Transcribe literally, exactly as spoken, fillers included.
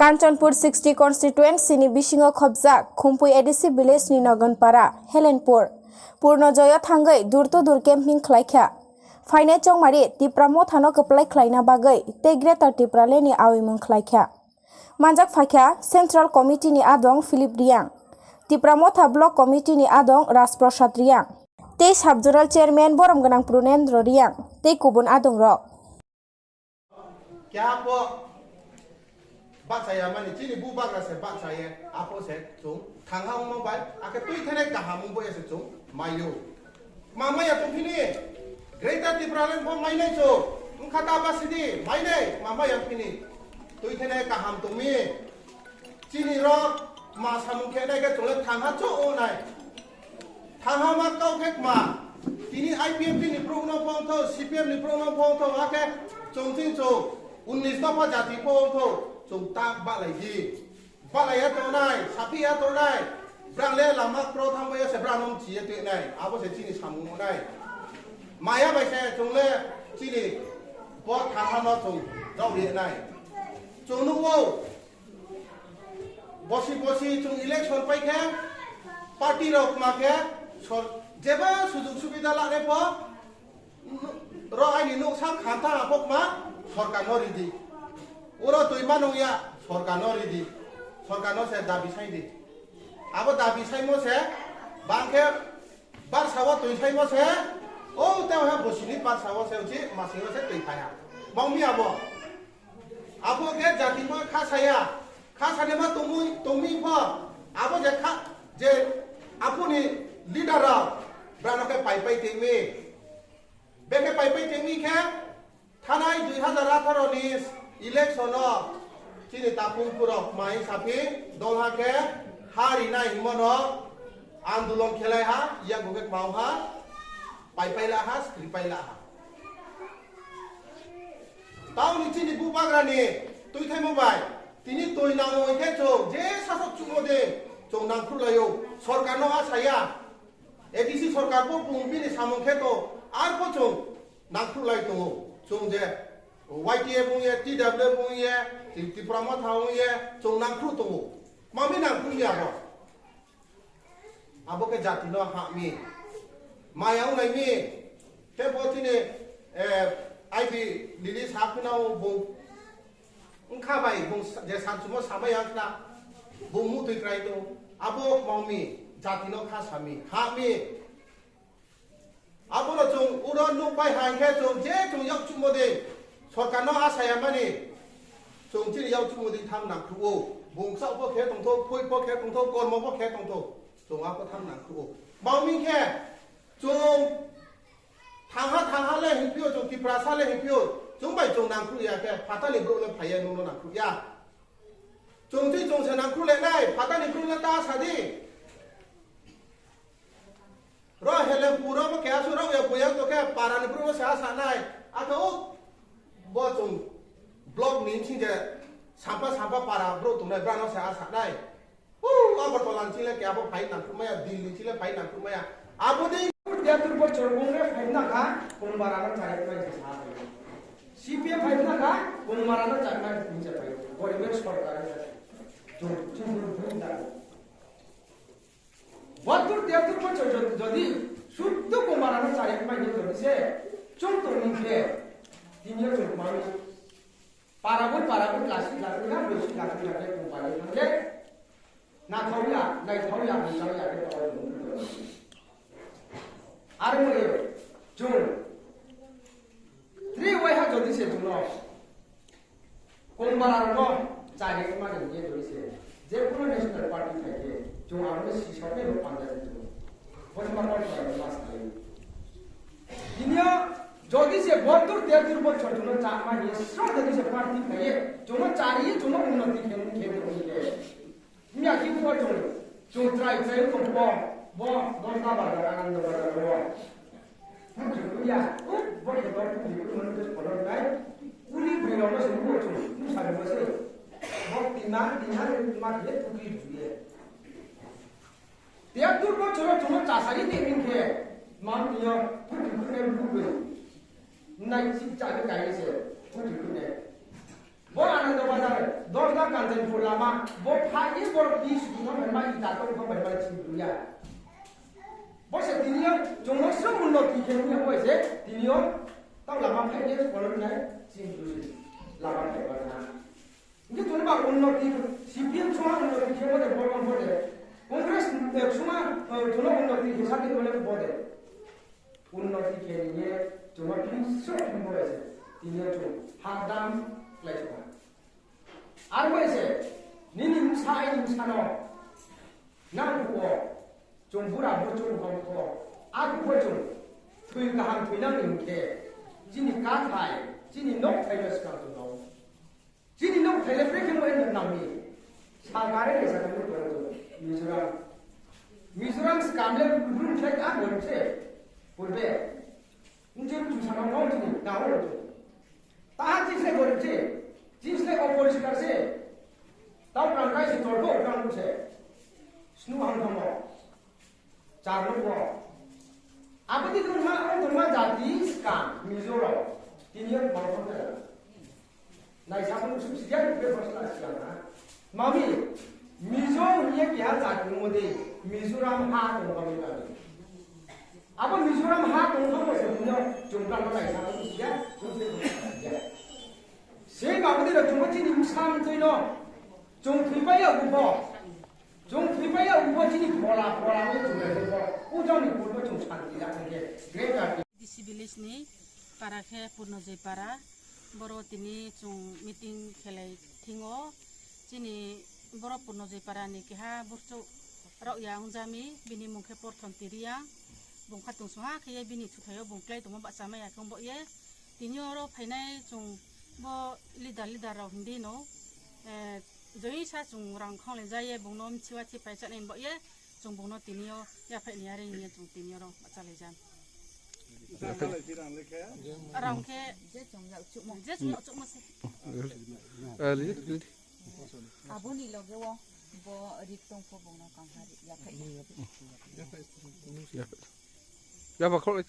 Kanchanpur sixty constituency ni bisingo khobjak Khumpui A D C village ni Nogonpara, Helenpur, Purnojoyo thangwi door to door camping khlaikha. Phainai chongmari Tipra Mothano kwplai khlaina bagwi tei Greater Tipraland ni awimung khlaikha. Manjak phaikha Central Committee ni adong Philip Riang, Tipra Motha Block Committee ni adong Rajprasad Riang, tei Sub Zonal Chairman borom gwnang Purnendra Riang tei kubun adongrok. Kya po bachaya mani chini bubagra se bachaye apo se chung thangha ungmo bai ake twi thene kaham ungbo ese chung mayo. Mamaya tongphini Greater Tipraland bo mainai chwng, wngkha ta basidi mainai mamaya phini. Twi thene kaham tongmi. Chini rok ma samung khe nai khe chwng le thangha cho o nai. Thangha ma kau khe ma. Tini I P F T ni prok no phong tho, C P M ni prok no phong tho, ha khe chwng ching chwng unnish dopha jati phong tho, chwng ta balai di. Balaiya tongnai, saphiya tongnai, brang le lama kro thangbaio se brang no mchiye tuinai, abo se chini samung nai. Maya bai se chwng le chini bo thangma no chwng rok ye nai. Chwng nukgo, bosi bosi chwng election pai khe, party rok ma khe, sor-, jeba sujug subida lare pho, Ro aini nuksa khanta apokma sorkar no ridi. Uro twi mano ya sorkar no ridi. Sorkar no se dabi sai di. Abo dabi saimo se bangkhe barsa o twi saimo se o te ha bosini barsa o se uchi masingo se twi phaiha. Bangmi abo. Abo khe jati mo kha saya. Kha sani ma tongmui tongmi pho. Abo je kha je aphuni leader rok brano khe pai pai tengmi. Bekhe pai pai tengwi khe thanai dui hazar atharo ni election o chini tapung purok mai sapi dolha khe ha rinai himano andolon khelai ha, yago khe kmao ha, pai pai la ha, skri pai la ha. Taoni chini bubagrani twi thaimo bai tini twi nango hwnkhe chwng je sasok chukno de chwng nangkhruklaio, sorkarno a saya. A D C sorkar bo bung bini samung khe to ar bo chwng nangkhruklai tongo. Chwng je Y T F wng ye, T W F wng ye, Tri-, Tipra Motha wng ye, chwng nangkhru tongo. Mami nangkhru ya bo? Abo khe jati no ha mi. Maya wng nai mi. Te bo chini, eh, I B Lily sa khna o bo. Wngkha bai bung sa-, je sansumo samai wngkha, bung mutwi krai tongo, abo mangmi jatino kha sami, hami. Abono chwng uro nuk bai hai khe chwng je chwng yak chukmo de, sorkarno a saya mani, chwng chini yak chukmo de thang nang khuo, bung ksa pho khe tongtho, phoi pho khe tongtho, kormo pho khe tongtho, chwng abo thang nang khuo. Mangmi khe chwng Thangha thangha le hinphio, chwng Tiprasa le hinphio, chwng bai chwng nangkru ya khe, phatani brouh le phaiya, nwng no nangkru ya. Chwng twi chwng se nangkru le nai, phatani brouh le ta sa di. Ro Helenpur ro bo keha su rok ya buya to khe, para ni brouh no se a sa nai, a khe o bo chwng block ni sing je sampa sampa para brouh tongnai, bra no se a sa nai. Huu, Agartala ni chile kebo phai nangkukmaya, Delhi ni chile phai nangkukmaya. Abo de. Tiyatur bochor Congress phai nangkha, Kongbarano chari phai sa phai. C P M phai nangkha, Kongbarano chari phai hinsa phai. Goriber sorkar ni chari. Chum, chum, chum, chum, chum. Batur tiyatur bochor jodi, jodi, suddo Kongbarano chari phai jodi se, chum tongni khe, tini chum mani. Paraboi, paraboi, lasi, lasi, na, bosi, lasi, lasi, company thangde. Na thauya, nai thauya, nai thauya, nai thauya. Aro mo, chung. Tri wai ha jodi se chung no. Kongbarano chari ma ni ye jodi se. Je kono national party thai ke, chung aro si sokne lo panja chung. Boni ma party ma sai. Tini o jodi se bottor tertir bochor chwngno chakma hiye, sro jodi se party khaye, chwngno chariye, chwngno unnoti khe, khe, khe, khe. Miya ki bo chwng, chwng try, try ko bo, bo, bo ta bazar, Anando bazar bo. Puji kuya, u, bo khe bo puji kuya, manu ke polo nai. Uli bhai no se bo chwng, u sa bo se. Bo tina, tina, ma khe puji juye. Tiyar dur bochoro chwngno chasari tongmani khe, mang twiyo, puthi phunai bukwi. Nai chip chakhe kaiye se, puthi phunai. Bo Anando Bazar, dos lakh kan Lama, bo phai ye borok ni sidi no bai ma ita to ko bai ma chim ya. Bo se tini yo chungno sum unnoti khe ni bo se tini yo tau lama phai ye borok nai chim du lama phai ba na. Ngi tuni ba unnoti C P M chuma unnoti khe bo de borok bo de. Congress, eh, chuma, eh, chuma unnoti khe sa de bo de. Unnoti khe ni ye chuma tini sum bo se tini yo chung hakdam lai chuma. Ar bai se, nini bwsa aini bwsano nang khuo, chwng bura buchung hong kho, a khuo chwng thwi kaham thwinang ni hwnkhe, chini kathai, chini nokthai no swkang chwng nong. Chini nokthai le brekhe mo eno nangni. Sa gare ni sakang no tong chwng Mizoram. Mizoram swkang le brum khlai a gori se. Purbe. Nje bwswk sana no chini, na o chini. Tahan chini se gorib se, chini se oporiskar se. Tau prang kai se chorbo prang se. Snu hang thamo. Charno bo. Aboni dun ma, ang dun ma jati skang, Mizoram. Tini yang bangkon ta. Naisakno suk siya ni pe bosla siya na. Mami, Mizo hwnye keha jat wngmo de, Mizoram ha tong kha wngkha. Abo Mizoram ha tong kha mo se hwnyo chwng tang naisakno suk siya, suk siya, suk siya. Se babu de chwng chini bwsa mtwi no, chwng thwi pai ya ubo. Chwng thwi pai ya ubo chini phola, phola no chwng thwi bo. Ujang ni purbo chwng santi ya thangke. Greater D C village ni para khe Purnojoy para. Boro tini chwng meeting khelai thingo. Chini boro Purnojoy para ni keha burchuk rok ya wngjami, bini mung khe Porthon Tiriya. Bung kha tungsung ha khe ye bini thuthaio bung klai tongma bahcha maya khe wng bo ye. Tini oro phainai chwng bo leader, leader rok hindi no, eh, joi sa chwng rang khonglai ja ye bung no mchiwa thi pai cha nai bo ye. Chwng bungno tini o yaphai ni ari hinya chwng tini oro bachalaijak. Rang khe je chwng yak chukmo. Je chwng yak chukmo se. Ali, ali. Aboni loge o bo rik tong pho bungno kang ha ri yaphai. Yaphai. Yaphai khol.